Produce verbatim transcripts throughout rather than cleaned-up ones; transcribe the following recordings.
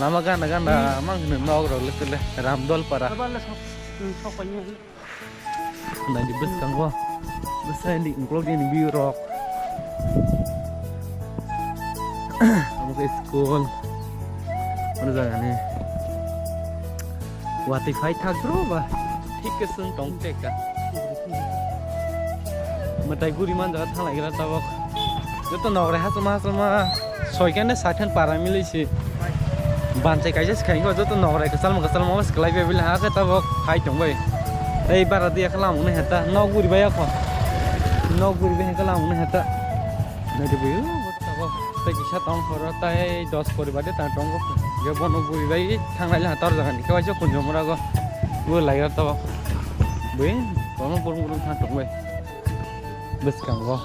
Lama gana gana mang hino nok rok le tele Ramdol para. Abal sok, sok kanya. Nai di bwskango bwsai ni uklok ni view rok. Omo khe school. Ano jaga ni. Watwi phai thak bro ba. Thik khe chwng tong teka. Mwtai guri man jaga thang lai gra tabok. Joto nograi hachuma hachuma soi khe ne sakhen para milwi si. Banchai kaisa se khaingo joto nograi kwchalma kwchalma se kwlai bai bile ha khe tabok hai tong bai. Ei bara dia khe lamung ne heta nog guri bai yakho. Nog guri bai khe lamung ne heta. Nai di buyo tabok. Tei kisa tong khoro tai dos poribar de tang tongo. Ge bono guri bai thang lai ha tor jaga ni khe waisa kunjo mura go. Bu lai gra tabok. Bui kono burung burung thang tong bai. Bwskango.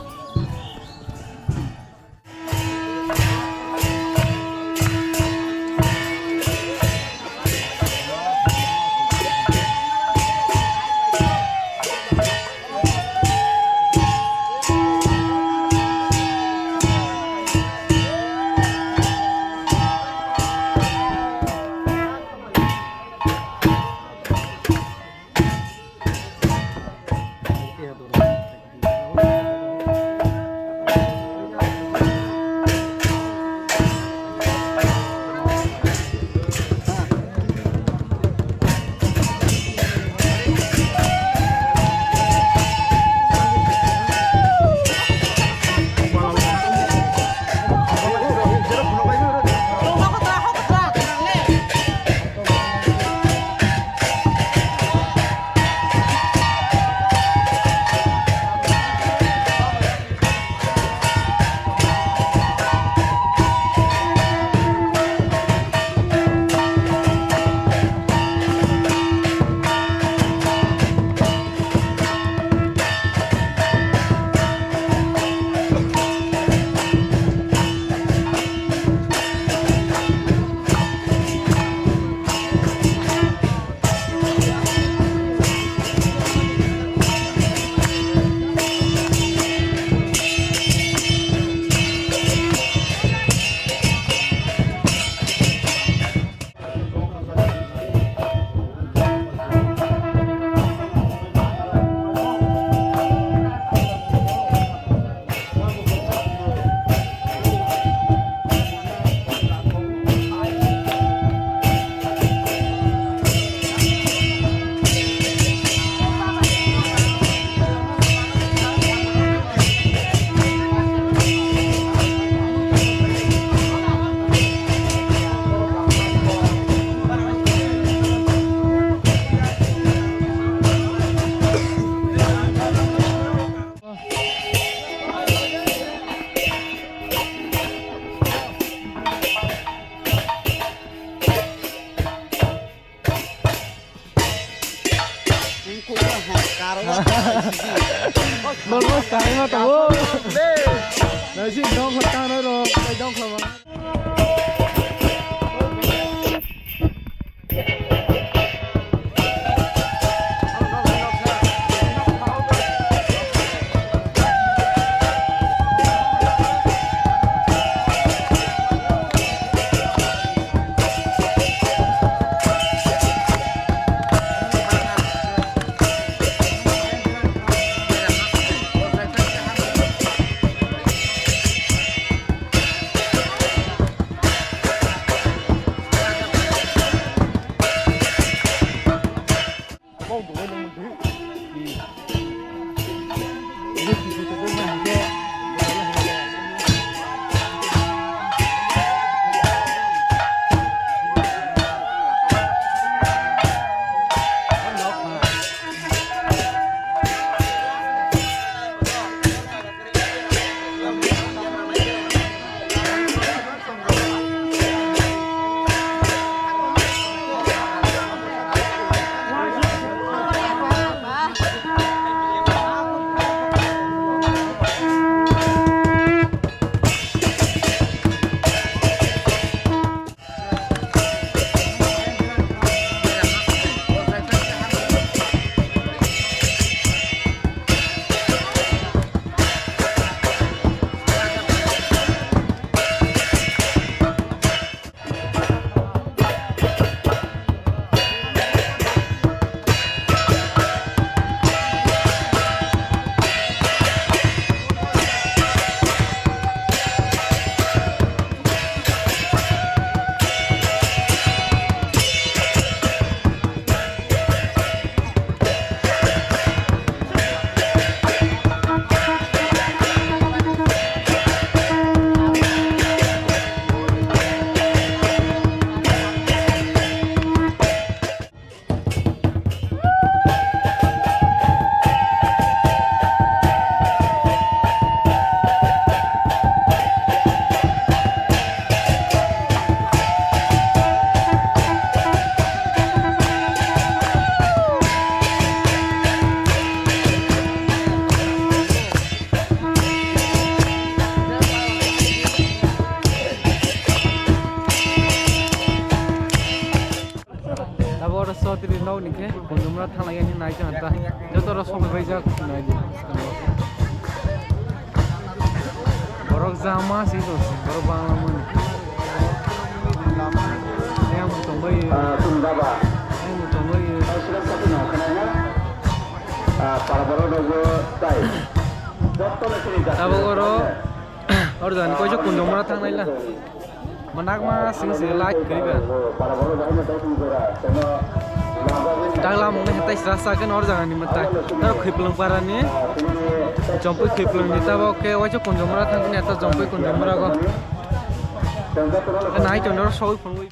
Normal starting o tongo. Naisi dongkha tangnai rok, tei dongkha ma. Sotri nok ni khe Kunjumra thanglai ani nai khe hanta. Joto rok sobai bai jak nai di. Borok jama si to borok bangla mani. Yang tongbai. Yang tongbai. Tabok oro. Or jani koiso Kunjumra thanglai la. Manakma sing sing like kariba. Dagla mungni hatai sra sa khe or jagani matai. Taro Khiplang parani. Jompui Khiplang ni tabo khe waisa Kunjumra thangni hatai Jompui Kunjumra go. Nai to nor soi phangwi.